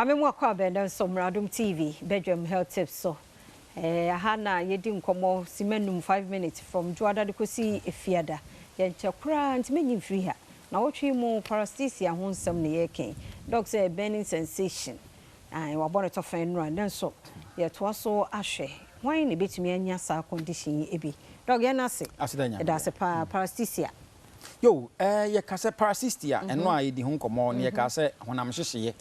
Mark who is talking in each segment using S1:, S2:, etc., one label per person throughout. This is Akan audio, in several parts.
S1: Maame mu akɔ abɛn nso Mradom TV bedroom health tips so. Aha na yɛdi nkɔmmɔ simanum 5 minutes from Dwoada de kɔsi Efiada. Yɛnkyɛ koraa nti menyi mfiri ha. Na wɔtwe mu paresthesia ho nsɛm na yɛreka. Doc sɛ burning sensation. Ai, wabɔ ne tɔfɛn nnura ne nso yɛtoa so ahwɛ. Hwan na ebɛtumi anya saa condition yi bi? Doc, yɛn ase.
S2: Aseda Nyame.
S1: Yɛda ase paa, paresthesia.
S2: Yo, yɛka sɛ paresthesia, ɛno a yɛdi ho nkɔmmɔ ne yɛka sɛ honam hyehyeɛ.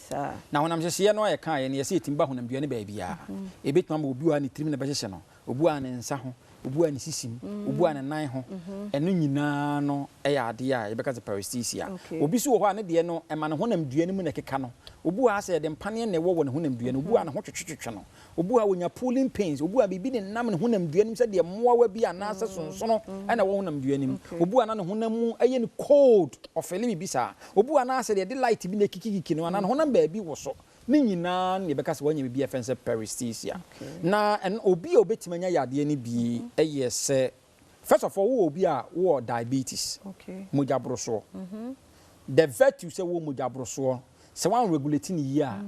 S2: Na honam hyehyeɛ no a yɛka yɛ no, yɛsɛ yɛtumi ba honamdua no baabiara. Ɛbɛtumi ama obi wɔ ha ne tirim na bɛhyehyɛ no, obi wɔ ha ne nsa ho, obi wɔ ha ne sisim, obi wɔ ha ne nan ho. Ɛno nyinaa no ɛyɛ adeɛ a yɛbɛka sɛ paresthesia. Obi so wɔ hɔ a ne deɛ no ɛma ne honam dua no mu na ɛkeka no. Obi wɔ ha sɛ yɛde mpaneɛ na ɛwɔ wɔ ne honam dua no, obi wɔ ha ne ho twetwetwe no, obi wɔ ha wɔnya pulling pains, obi wɔ ha biribi ne nam ne honam dua no mu sɛdeɛ mmoawa bi anaasɛ sonsono ɛna ɛwɔ honam dua no mu. Obi wɔ ha na ne honam mu ɛyɛ no cold, ɔfeel biribi saa. Obi wɔ ha na sɛ yɛde light bi na ɛkikikiki no anaa ne honam baabi wɔ so ne nyinaa no, yɛbɛka sɛ wanya biribi a yɛfrɛ no sɛ paresthesia. Na ɛno obi a obɛtumi anya yadeɛ no bi ɛyɛ sɛ, first of all, wowɔ obi a wowɔ diabetes, mogya borosoɔ. The virtue sɛ wowɔ mogya borosoɔ, sɛ woan regulate ne yie a,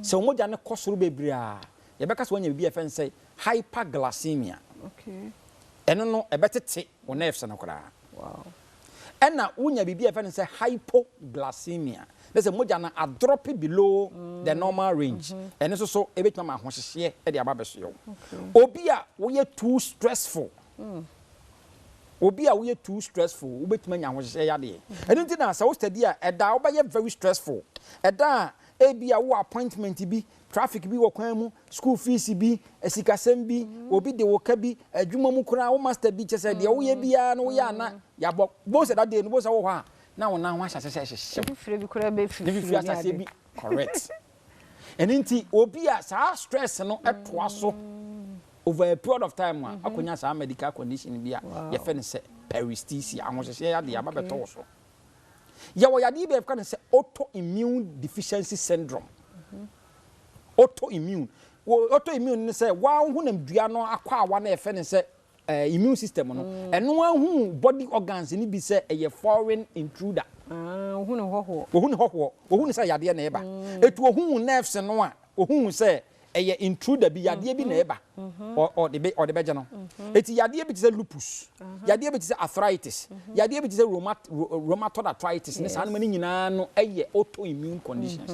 S2: sɛ wo mogya no kɔ soro bebree a, yɛbɛka sɛ woanya biribi a yɛfrɛ no sɛ hyperglycemia. Ɛno no ɛbɛtete wo nerves no koraa. Ɛna wonya biribi a yɛfrɛ no sɛ hypoglycemia na sɛ mogya no adrop below the normal range, ɛno nso so ɛbɛtumi ama ahohyehyeɛ de aba bɛsoɛ wo. Obi a woyɛ too stressful, obi a woyɛ too stressful, wobɛtumi anya ahohyehyɛ yadeɛ. Ɛno nti na sɛ wo study a, ɛda a wobɛyɛ very stressful, ɛda a ebi a wowɔ appointment bi, traffic bi wɔ kwan mu, school fees bi, asikasɛm bi, obi de wo ka bi, adwuma mu koraa wo master bi, kyɛ sɛ deɛ woyɛ biara no woyɛ ana yɛabɔ bo sɛ that day no bo sɛ wɔ hɔ a na wo nan ho ahyɛ ase sɛ ɛhyehyɛ wo.
S1: Fifire bi koraa
S2: ne
S1: bɛfifire.
S2: Fifiri asase bi, correct. Ɛno nti obi a saa stress no ɛtoa so over a period of time a, akɔnya saa medical condition bi a yɛfɛ no sɛ paresthesia, ahohyehyeɛ yadeɛ aba bɛtɔ wo so. Yɛwɔ yadeɛ bi a yɛfrɛ no sɛ autoimmune deficiency syndrome. Autoimmune, wo autoimmune ne sɛ waa honam dua no akɔ awa na yɛfrɛ no sɛ immune system no, ɛno ahu body organs ni bi sɛ ɛyɛ foreign intruder.
S1: Ah, ohun ne hɔhoɔ.
S2: Ohun ne hɔhoɔ, ohun sɛ yadeɛ na ɛba. Etu ohun nerves no a, ohun sɛ ɛyɛ intruder bi, yadeɛ bi na ɛba, ɔde bɛgye no. Eti yadeɛ bi te sɛ lupus, yadeɛ bi te sɛ arthritis, yadeɛ bi te sɛ rheumatoid arthritis ne saa nneɛma no nyinaa no ɛyɛ autoimmune conditions.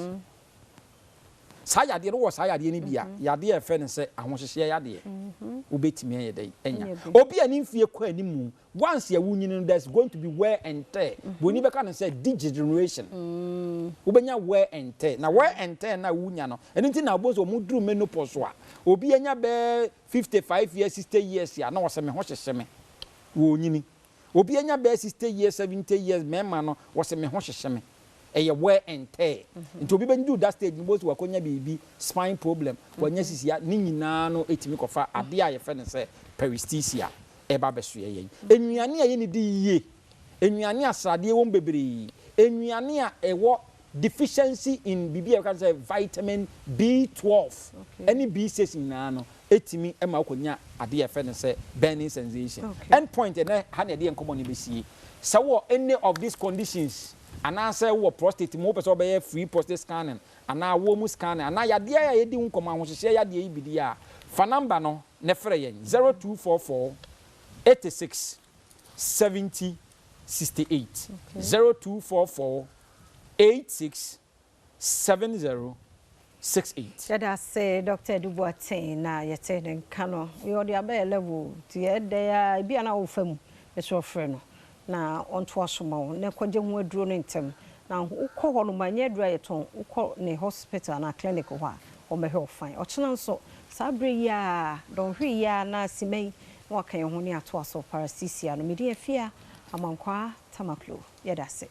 S2: Saa yadeɛ no wɔ saa yadeɛ no bi a, yadeɛ a yɛfrɛ no sɛ ahohyehyeɛ yadeɛ, wobɛtumi ayɛ dɛ ɛnya.
S1: Ɛnya bi.
S2: Obi a ne mfie kɔ animu, once a wonyini no, there's going to be wear and tear. Broni bɛka no sɛ degeneration. Wobɛnya wear and tear, na wear and tear na wonya no, ɛno nti na wobɛhu sɛ ɔmo duru menopause so a, obi anya bɛɛ 55 years, 60 years a, na wɔsɛ me ho hyehyɛ me, wɔnyini. Obi anya bɛɛ 60 years, 70 years, mmarima no, wɔsɛ me ho hyehyɛ me. Ɛyɛ wear and tear. Nti obi bɛndu that stage no, bɔsi wakɔnya biribi, spine problem, wanya sisia ne nyinaa no, ɛtumi kɔfa adeɛ a yɛfrɛ no sɛ paresthesia ɛba bɛsoɛ yɛn. Nnuane a yɛne di yie, nnuane a sradeɛ wɔ mu bebree, nnuane a ɛwɔ deficiency in biribi a yɛka sɛ vitamin B12 ɛne B6 nyinaa no, ɛtumi ma wokɔnya adeɛ a yɛfrɛ no sɛ burning sensation. End point, ɛnɛ ha na yɛde yɛn nkɔmmɔ no bɛsie. Sɛ wɔ any of these conditions anaasɛ wɔ prostate mu, wopɛ sɛ wobɛyɛ free prostate scanning anaa wɔ mu scanning anaa yadeɛ a yɛdi ho nkɔmmɔ, ahohyehyɛ yadeɛ yi bi di a, fa number no na frɛ yɛn: 0244 86 70 68, 0244 86 70 68.
S1: Yɛda ase, Dr. Edu Boateng, na yɛte ne nka no. Yɛde abɛyɛ level nti ɛdɛ a ebi a na wofa mu ɛsɛ ɔfrɛ no na ɔntoa so ma wo na kɔgye ho aduro no ntɛm. Na wokɔ hɔ no ma nyɛ aduro a yɛtɔn, wokɔ ne hospital anaa clinic hɔ a, wɔmmɛhwɛ wo fine. Ɔkyena nso saa berɛ yi a, dɔnhwere yi a na sima yi na waka yɛn ho ne atoa so paresthesia no. Mede Afia Amankwaa Tamaklo, yɛda ase.